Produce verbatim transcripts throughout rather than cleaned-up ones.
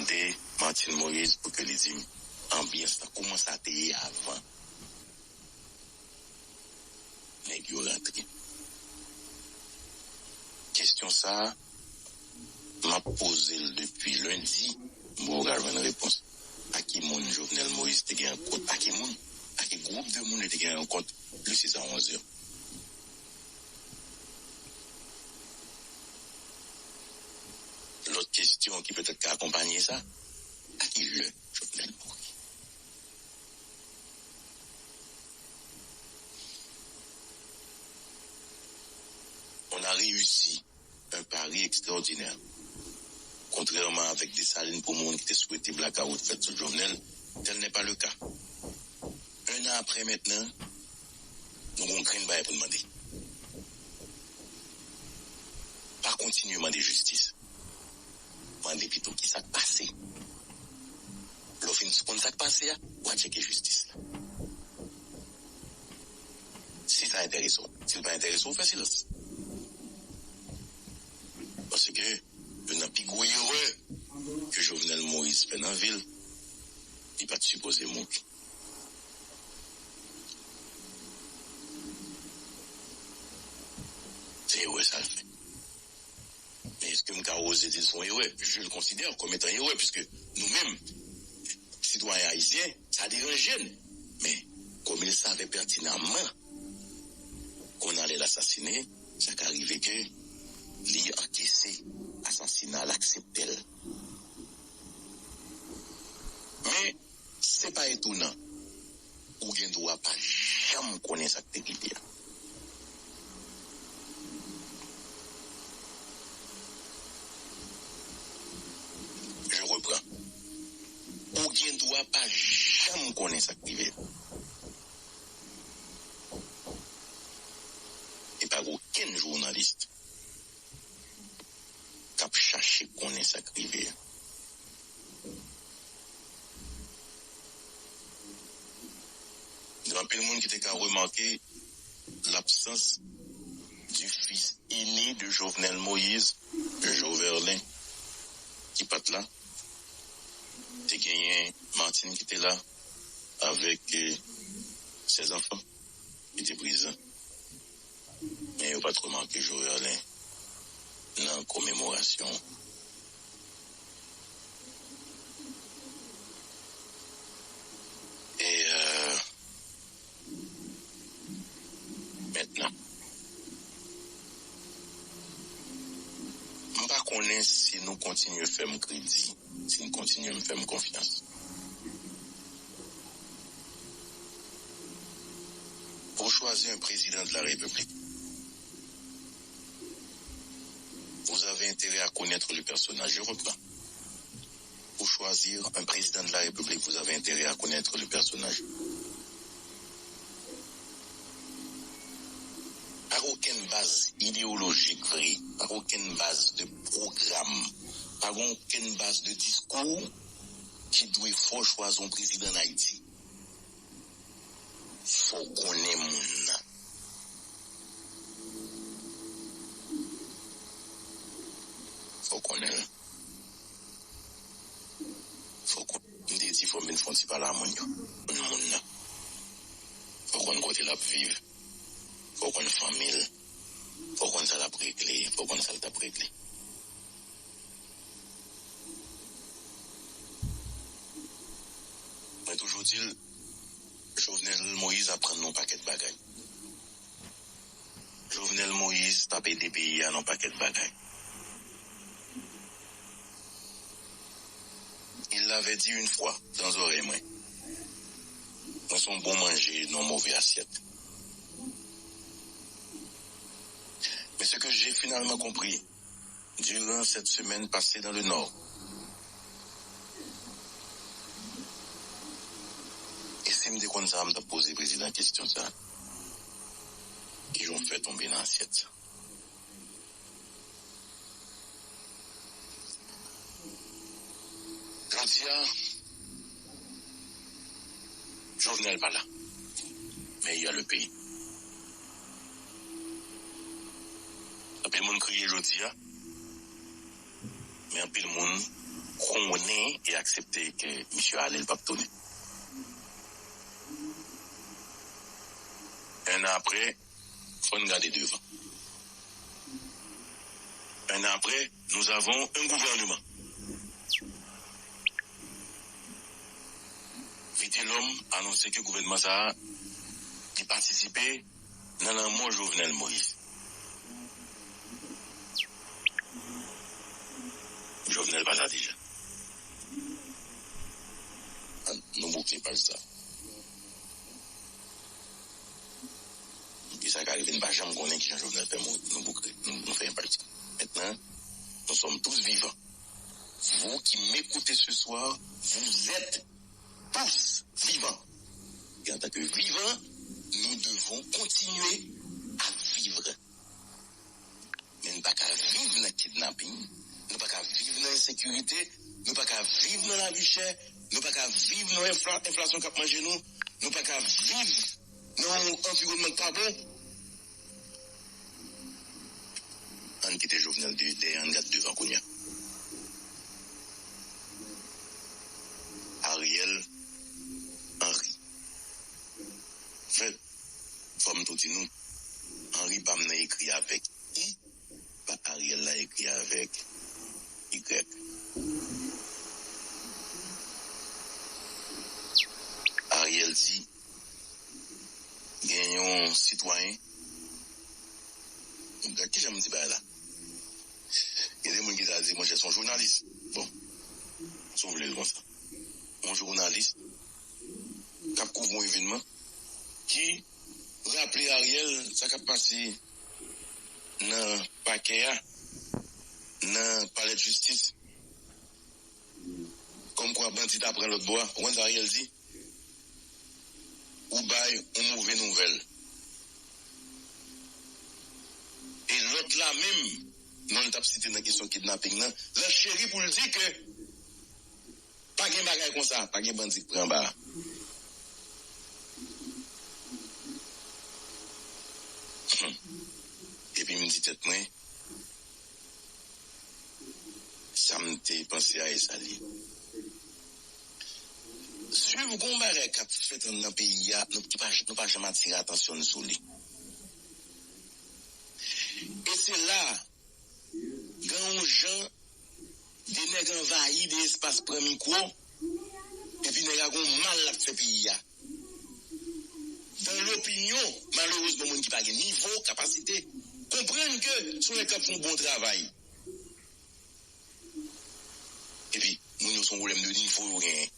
mande Martine Moïse pou ke li di m anbyans lan, kòman sa te ye avan nèg yo rantre. Kesyon sa a, m ap poze l depi lendi, m poko ka jwenn repons. A ki moun Jovenel Moïse te gen rankont? A ki moun? A ki gwoup de moun li te gen rankont le sis a onz yo? Lòt kesyon ki petèt ka akonpanye sa, a ki lè Jovenel mouri? On a réussi un pari extraordinaire. Kontrèman avèk Desalin pou moun ki te swete blakawout fèt sou Jovenel, tel n'est pas le cas. Un an apre mentnan, nou gon grenn bagay pou n mande. Pa kontinye mande jistis. Mande pito ki sa k pase. Lè w fin konn sa k pase a, w a tcheke jistis la. Si sa enterese w. Si l pa enterese w, fè silans. Paske youn nan pi gwo erè ke Jovenel Moïse fè nan vi l, li pa t sipoze mouri. Se erè sa l fè. Men èske m ka oze di l se yon erè? Je le considère comme étant erè, puisque nou menm, sitwayen ayisyen, sa deranje n. Men, comme il savait pertinemment qu'on allait l'assassiner, sa ka rive ke li ankese asasina, l aksepte l. Men, se pa etonan. Ou gen dwa pa janm konnen sa k te rive a. Je reprends. Ou gen dwa pa janm konnen sa k rive a. E pa gen okenn jounalis k ap chache konnen sa k rive a. Gen anpil moun ki te ka remake l'absence du fils aîné de Jovenel Moïse, Joverlin, ki pa t la. Te genyen Martine ki te la avèk, euh, ses enfants ki te prezan. Men yo pa t remake Joverlin nan komemorasyon. E, euh, mentnan, m pa konnen si nou kontinye fè m kredi, si n kontinye fè m konfyans. Pour choisir un président de la République, vous avez intérêt à connaître le personnage. Je reprends. Pour choisir un président de la République, vous avez intérêt à connaître le personnage. Pa gen okenn baz ideyolojik vre, pa gen okenn baz de pwogram, pa gen okenn baz de diskou ki dwe fè w chwazi yon prezidan an Ayiti. Fò w konnen moun nan. Fò w konnen l. Fò w kon-, m te di fò m vin fè yon ti pale a moun yo. Konn moun nan. Fò w konn kote l ap viv. Fò w konn fanmi l. Fò w konn sa l ap regle. Fò w konn sa l t ap regle. Mwen toujou di l, Jovenel Moïse aprann nou yon pakèt bagay. Jovenel Moïse t ap ede peyi a nan yon pakèt bagay. Il l'avait dit une fois nan zòrèy mwen. Mwen se yon bon manje nan yon move asyèt. Mais ce que j'ai finalement compris, durant cette semaine passée dans le Nord. E si m te konn sa, m t ap poze prezidan kesyon sa. Kijan w fè tonbe nan asyèt sa? Jodi a, Jovenel pa la. Men il y a le pays. Anpil moun kriye jodi a, men anpil moun konnen e aksepte ke misye ale, l p ap tounen. Un an apre, fò n gade devan. Un an apre, nous avons un gouvernement. Vitelhomme anonse ke gouvènman sa a, li patisipe nan lanmò Jovenel Moïse. Jovenel pa sa deja. Ann, nou bouke paj sa. E sa ka rive, n pa janm konnen kijan Jovenel fè mouri. Nou bouke, nou, nou fèmen paj sa. Maintenant, nous sommes tous vivants. Vous qui m'écoutez ce soir, vous êtes tous vivants. Et en tant que vivants, nous devons continuer à vivre. Men nou pa ka viv nan kidnaping, nou pa ka viv nan ensekirite, nou pa ka viv nan lavi chè, nou pa ka viv nan enfla-, enflasyon k ap manje nou, nou pa ka viv nan yon anviwònman k pa bon. Ann kite Jovenel de-, dèyè, ann gad devan kounye a. Ariel Henry. Fè, fò m tou di nou, Henry pa m nan ekri avèk I, pa Ariel la ekri avèk Y. Ariel di, gen yon sitwayen, gad kijan m di bagay la. Gen de moun ki ta di, monchè, se yon jounalis. Bon, si w vle l konsa. Yon jounalis k ap kouvri yon evènman ki raple Ariel sa k ap pase nan pakè a, nan palè d jistis. Kòmkwa bandi ta pran lòt bò a. Ou konn sa Ariel di? Ou bay yon move nouvèl. E lòt la menm, non l t ap site nan kesyon kidnaping nan, lan cheri pou l di ke pa gen bagay konsa, pa gen bandi k pran anba a. Hmm. Epi m di tèt mwen, sa m te panse a, e sa l ye. Swiv gon bagay k ap fèt anndan peyi a, nou pa, nou pa janm atire atansyon n sou li. E se la, gen yon jan, de nèg anvayi de espas pran mikwo, epi nèg la gon mal l ap fè peyi a. Dan lopinyon, malerezman, moun ki pa gen nivo, kapasite, konprann ke se yon nèg k ap fè yon bon travay. Epi, moun yo se yon pwoblèm de nivo yo genyen.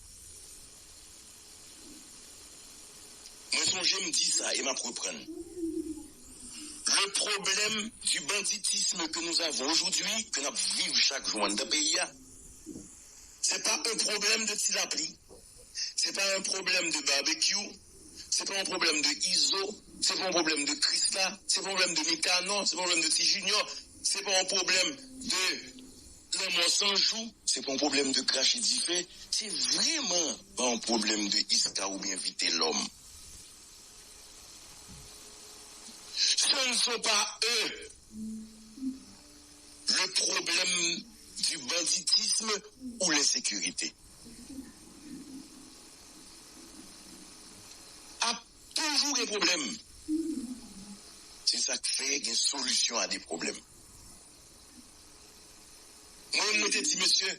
Mwen sonje m di sa e m ap reprann. Le problème du banditisme que nous avons aujourd'hui, ke n ap viv chak jou anndan peyi a, se pa yon pwoblèm de ti lapli, se pa yon pwoblèm de barbecue, se pa yon pwoblèm de Izo, se pa yon pwoblèm de Krisla, se pa yon pwoblèm de Mikanò, se pa yon pwoblèm de Ti Junior, se pa yon pwoblèm de Lanmò San Jou, se pa yon pwoblèm de krache dife, se vrèman pa yon pwoblèm de Iska oubyen Vitelòm. Ce ne sont pas eux le problème du banditisme ou l'insécurité. Ap toujou gen pwoblèm. Se sa k fè gen solisyon a de pwoblèm. Mwen, mwen te di, mesye,